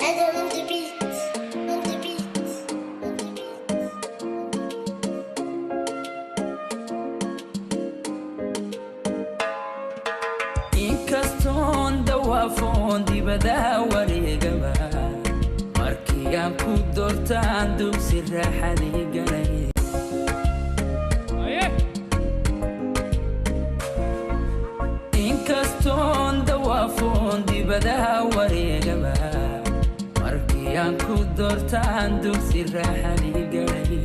Adam on the beat. On the beat. On the beat. Inkastoon dawaafoon dibadaha wareegaba, markii aan ku doortaan dugsi raaxadii galay. Inkastoon dawaafoon dibadaha wareegaba, markii aan ku doortaan dugsi raaxadii galay.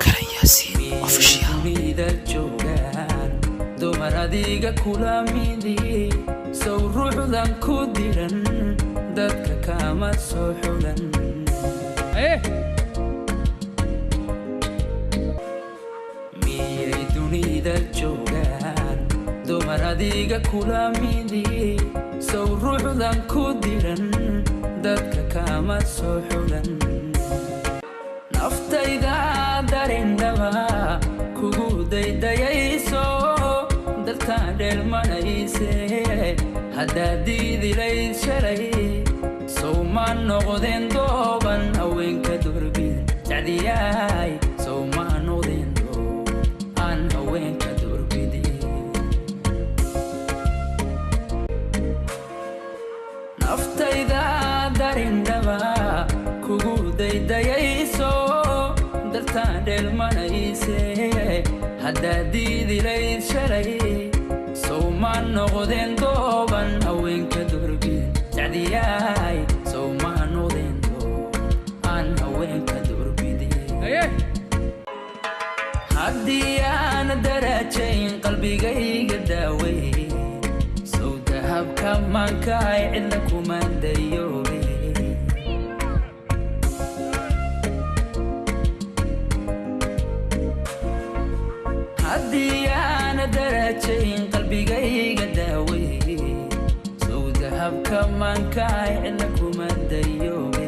Karan Yaasiin Official. Dunida joogaan dumar adiga kula midi, sow ruuxdan ku diran dadka kama soo xulan. Miyay dunida joogaan dumar adiga kula midi, sow ruuxdan ku diran dadka kama soo xulan. Naftayda darindaba kugu daydayayso, dalkaa dheelmanayse, haddaad diidilayd shalay, sow ma noqdeen dooban haweenka doorbid sacdiyaay? Sow ma noqdeen doob aan haweenka doorbidin? Naftayda darindaba kugu daydayayso, dartaa dheelmanayse, haddaad diidilayd shalay, sow ma noqdeen dooban haweenka doorbid sacdiyaay? Sow ma noqdeen doob aan haweenka doorbidin? Haddii aan darajayn qalbigayga daawey, sow dahabka maankaay cidna kuma dayoobe. Haddii aan darajayn qalbigayga daawey, sow dahabka maankaay cidna kuma dayoobe.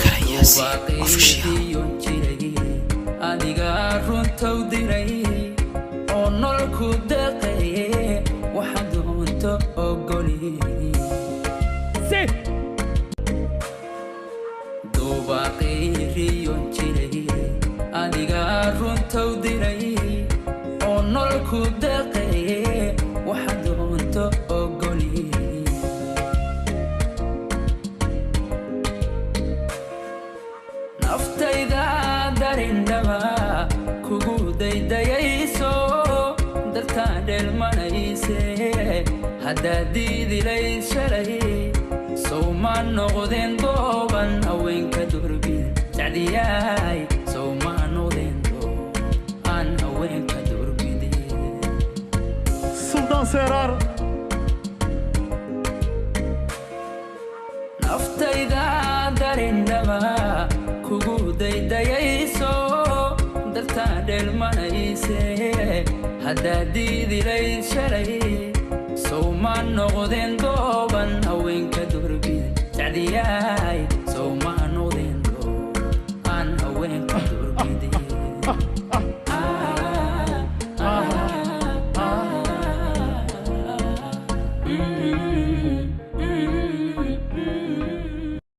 Karan Yaasiin Official. Waaqiidiyon jiray adiga runtow diray oo nololku deeqaye, waxa doonto ogoli. Dubaqiiriyon jiray adiga runtow diray oo nololku deeqaye, waxa doonto ogoli. Naftayda darindaba kugu daydayayso, dartaa dheelmanayse, haddaad diidilayd shalay, sow ma noqdeen dooban haweenka doorbid sacdiyaay? Sow ma noqdeen doob aan haweenka doorbidin? Suldaan Seeraar. Naftayda darindaba kugu daydayayso, dartaa dheelmanayse, haddaad diidilayd shalay, sow ma noqdeen dooban haweenka doorbid sacdiyaay?